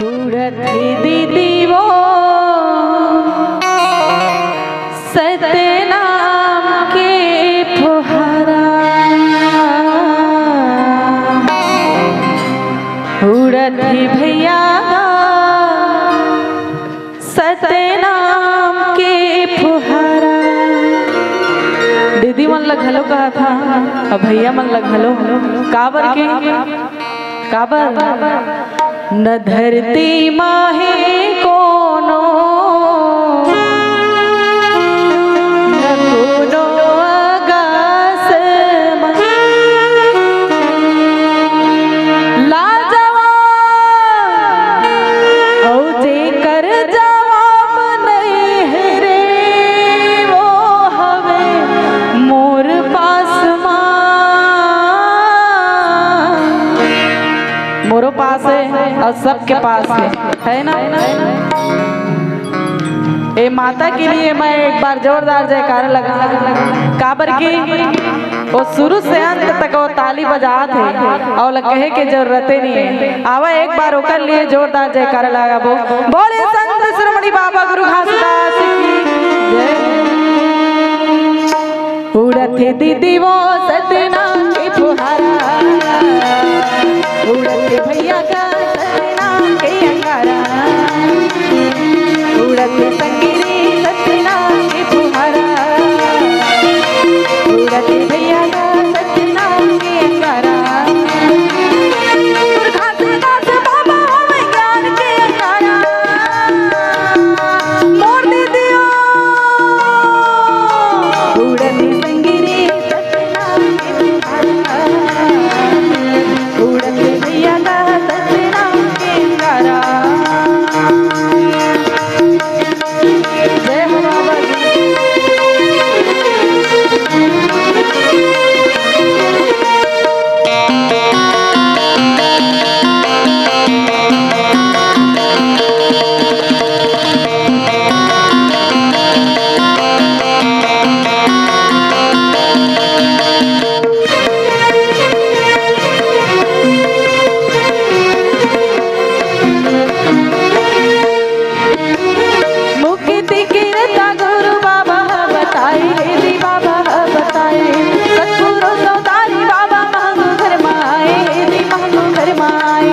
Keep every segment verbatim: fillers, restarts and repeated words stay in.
उड़त हे दीदी वो सतनाम के फुहारा, उड़त हे भैया सतनाम के फुहारा। दीदी मन ल घलो कहत हंव, अउ भैया मन ल घलो। काबर के, काबर? न धरती मा हे कोनो, न कोनो आकाश मा। लाजवाब अउ जेकर जवाब नइ हे रे, वो हवे मोर पास मा। मोरो पास हे अउ सबके पास हे, हे ना? ए माता के लिए मैं एक बार जोरदार जयकारा लगा, काबर कि वो शुरू से अंत तक वो ताली बजात हे अउ ओला कहे के जरूरते नइ हे। आवा एक बार ओकर लिए जोरदार जयकारा लगाबो। बोले संत शिरोमणि बाबा गुरु घासीदास की जय। उड़त हे दीदी वो सतनाम के फुहारा, उड़त हे भैया का सतनाम के अंगारा, उड़त हे संगी रे सतनाम के फुहारा, उड़त हे भैया का सतनाम के अंगारा। दुर्गा से दास बाबा हवे ज्ञान के अंगारा। मोर दीदियो, उड़त संगी रे सतनाम के अंगारा, उड़त भैया का सतनाम के अंगारा। जय हो बाबा जी। मुक्ति के रस्ता गुरु बाबा ह बताए, हे जी बाबा ह बताए। सतगुरु सौदारी बाबा महंगू घर म आए, हे जी महंगू घर म आए।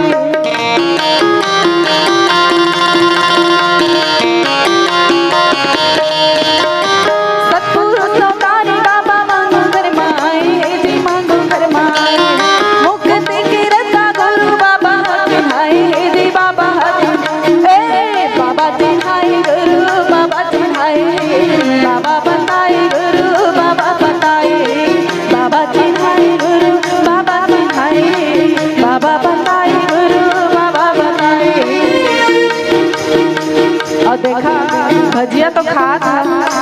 सतगुरु सौदारी बाबा महंगू घर म आए, हे जी महंगू घर म आए। मुक्ति के रस्ता गुरु बाबा ह चिन्हाए, हे जी बाबा ह चिन्हाए। ए बाबा चिन्हाए गुरु बाबा चिन्हाए, बाबा बताए गुरु बाबा बताए, बाबा चिन्हाए गुरु बाबा चिन्हाए, बाबा बताए गुरु बाबा बताए। अउ देखा, भजिया तो खात हे,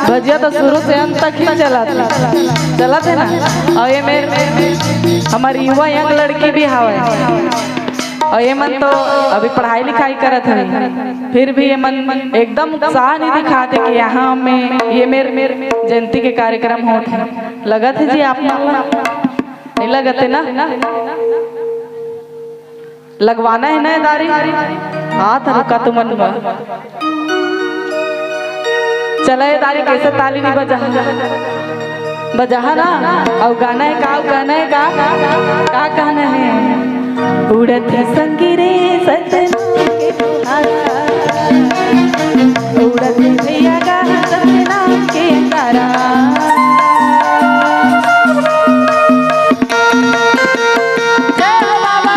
भजिया तो शुरू से अंत तक ही चलत हे, चलत हे ना। अउ ये मेर हमर युवा young लड़की भी हवय, अउ ये मन तो अभी पढ़ाई लिखाई करत हवे, फिर भी ये मन एकदम उत्साह नइ दिखात हे कि यहाँ में ये मेर, मेर जयंती के कार्यक्रम होत हे। लगत हे जी आप मन ला? नइ लगत हे ना? लगवाना हे ना ये दारी? हाथ रुका तुमन बर। चला ये दारी, कइसे ताली नइ बजाहा, बजाहा ना। अउ गाना हे का, अउ गाना हे का, का कहना हे? उड़त हे संगी रे सतनाम के फुहारा, उड़त हे भैया का सतनाम के अंगारा। जय हो बाबा।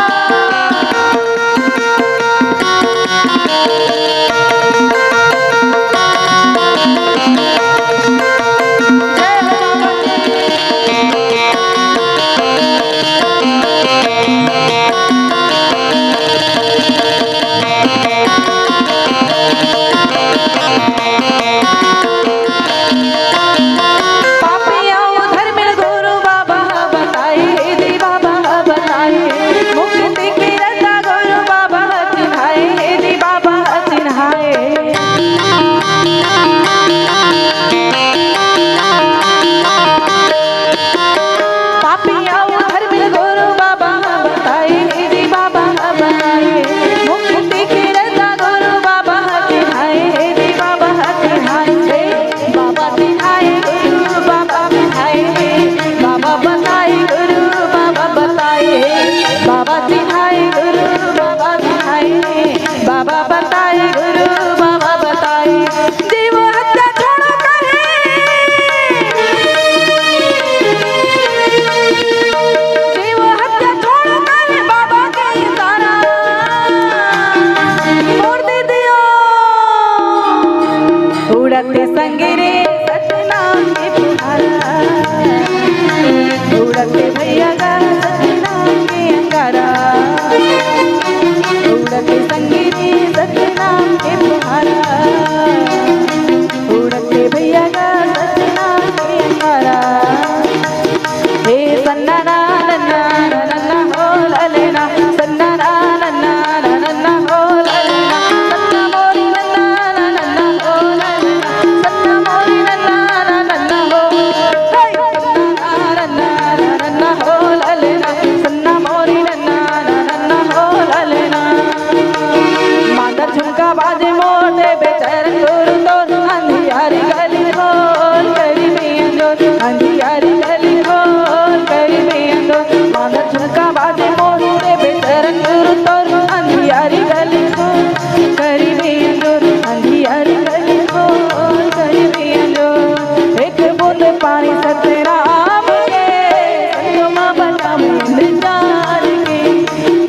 अमृत डाल के,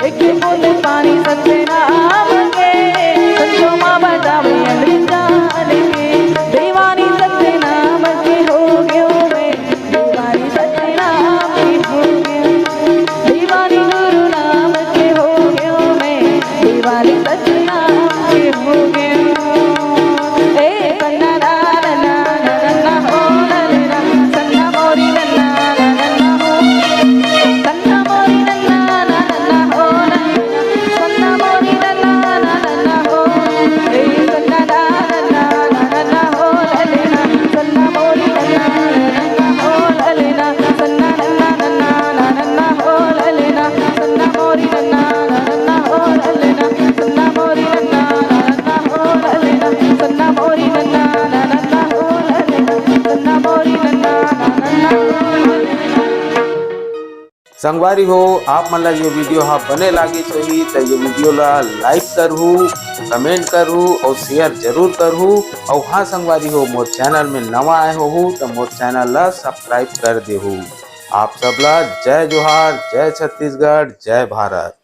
एक बूंद पानी सतनाम के, संतों माँ बतावे अमृत डाल के, दीवानी सतनाम के हो गयो मैं, दीवानी सतनाम के हो गयो, दीवानी गुरु नाम के हो गयो मैं, दीवानी सतनाम के हो गयो। ए सन्ना ला ला ला ला ला हो ला ले ला, सन्ना मोरी ला ला ला ला ला हो। संगवारी हो, आप मन ला ये वीडियो हा बने लागिस होही त ये वीडियो ला लाइक करहू, कमेंट करहू अउ शेयर जरूर करहू। अउ हाँ संगवारी हो, मोर चैनल में नवा आए होहू त मोर चैनल ला सब्सक्राइब कर देहू। आप सब ला जय जोहार, जय छत्तीसगढ़, जय भारत।